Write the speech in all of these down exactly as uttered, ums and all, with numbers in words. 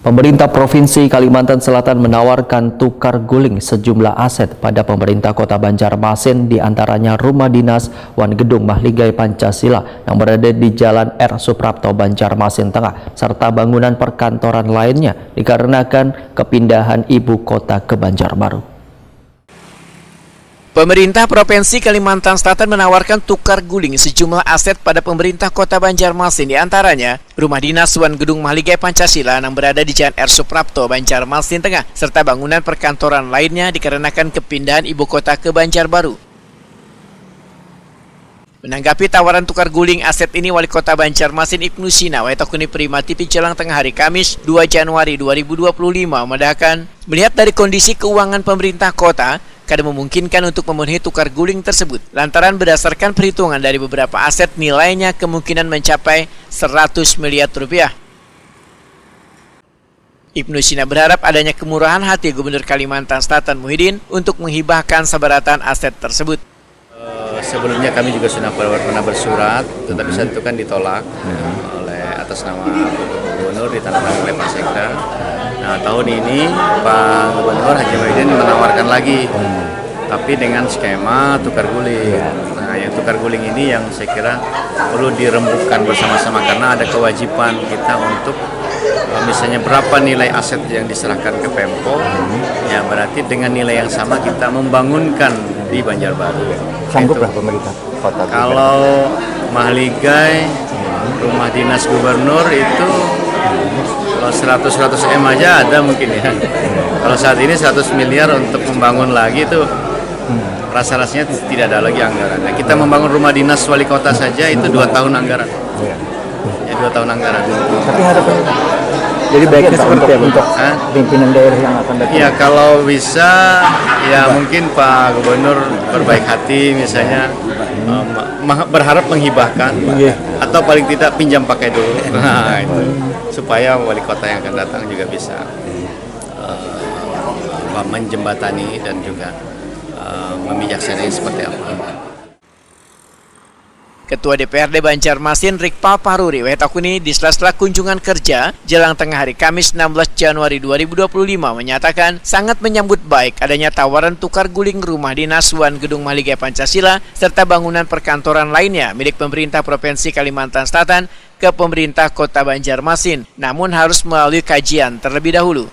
Pemerintah Provinsi Kalimantan Selatan menawarkan tukar guling sejumlah aset pada pemerintah Kota Banjarmasin, di antaranya rumah dinas wan gedung Mahligai Pancasila yang berada di Jalan R Suprapto, Banjarmasin Tengah, serta bangunan perkantoran lainnya dikarenakan kepindahan ibu kota ke Banjarbaru. Pemerintah Provinsi Kalimantan Selatan menawarkan tukar guling sejumlah aset pada pemerintah Kota Banjarmasin, di antaranya rumah dinas wan gedung Mahligai Pancasila yang berada di Jalan R Suprapto, Banjarmasin Tengah, serta bangunan perkantoran lainnya dikarenakan kepindahan ibu kota ke Banjarbaru. Menanggapi tawaran tukar guling aset ini, Wali Kota Banjarmasin Ibnu Sina wayatakuni Prima T V Jalang Tengah hari Kamis, dua Januari dua ribu dua puluh lima, memadahakan, melihat dari kondisi keuangan pemerintah kota, kada memungkinkan untuk memenuhi tukar guling tersebut, lantaran berdasarkan perhitungan dari beberapa aset, nilainya kemungkinan mencapai seratus miliar rupiah. Ibnu Sina berharap adanya kemurahan hati Gubernur Kalimantan Selatan Muhyiddin untuk menghibahkan sabarataan aset tersebut. Eh, sebelumnya kami juga sudah pernah bersurat, tetapi saat itu kan ditolak oleh atas nama Gubernur, ditandatangani oleh Pak Sekda. Nah, tahun ini Pak Gubernur Haji Muhyiddin menawarkan lagi, tapi dengan skema tukar guling. Nah, yang tukar guling ini yang saya kira perlu dirembukkan bersama-sama karena ada kewajiban kita untuk, eh, misalnya berapa nilai aset yang diserahkan ke Pemko, ya berarti dengan nilai yang sama kita membangunkan di Banjarbaru. Sanggup lah pemerintah kota. Kalau Mahligai, rumah dinas gubernur itu kalau seratus seratus M aja ada mungkin ya. Kalau saat ini seratus miliar untuk membangun lagi itu rasa-rasanya tidak ada lagi anggaran. Nah, kita membangun rumah dinas wali kota saja itu dua tahun anggaran. Iya. Ya, dua tahun anggaran. Tapi harapan jadi baiknya seperti apa untuk Hah? pimpinan daerah yang akan datang? Ya, kalau bisa ya mungkin Pak Gubernur berbaik hati misalnya, eh, ma- ma- berharap menghibahkan Iya. atau paling tidak pinjam pakai dulu. Nah, itu supaya wali kota yang akan datang juga bisa, eh, apa, menjembatani dan juga, eh, memijaksanai seperti apa. Ketua D P R D Banjarmasin Rikpal Pahruri wayatakuni di sela-sela kunjungan kerja Jalang Tengah hari Kamis enam belas Januari dua ribu dua puluh lima menyatakan sangat menyambut baik adanya tawaran tukar guling rumah dinas wan gedung Mahligai Pancasila serta bangunan perkantoran lainnya milik pemerintah Provinsi Kalimantan Selatan ke pemerintah Kota Banjarmasin, namun harus melalui kajian terlebih dahulu.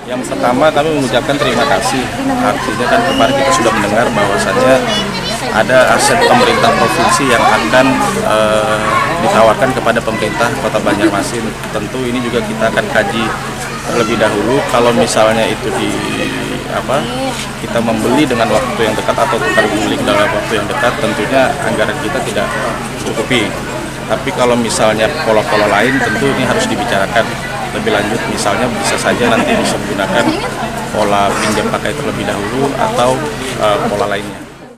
Yang pertama, kami mengucapkan terima kasih. Artinya kan kemarin kita sudah mendengar bahwasannya ada aset pemerintah provinsi yang akan, eh, ditawarkan kepada pemerintah Kota Banjarmasin. Tentu ini juga kita akan kaji terlebih dahulu. Kalau misalnya itu di apa kita membeli dengan waktu yang dekat atau tukar guling dalam waktu yang dekat, tentunya anggaran kita tidak cukupi. Tapi kalau misalnya pola-pola lain, tentu ini harus dibicarakan lebih lanjut. Misalnya bisa saja nanti bisa menggunakan pola pinjam pakai terlebih dahulu atau, eh, pola lainnya.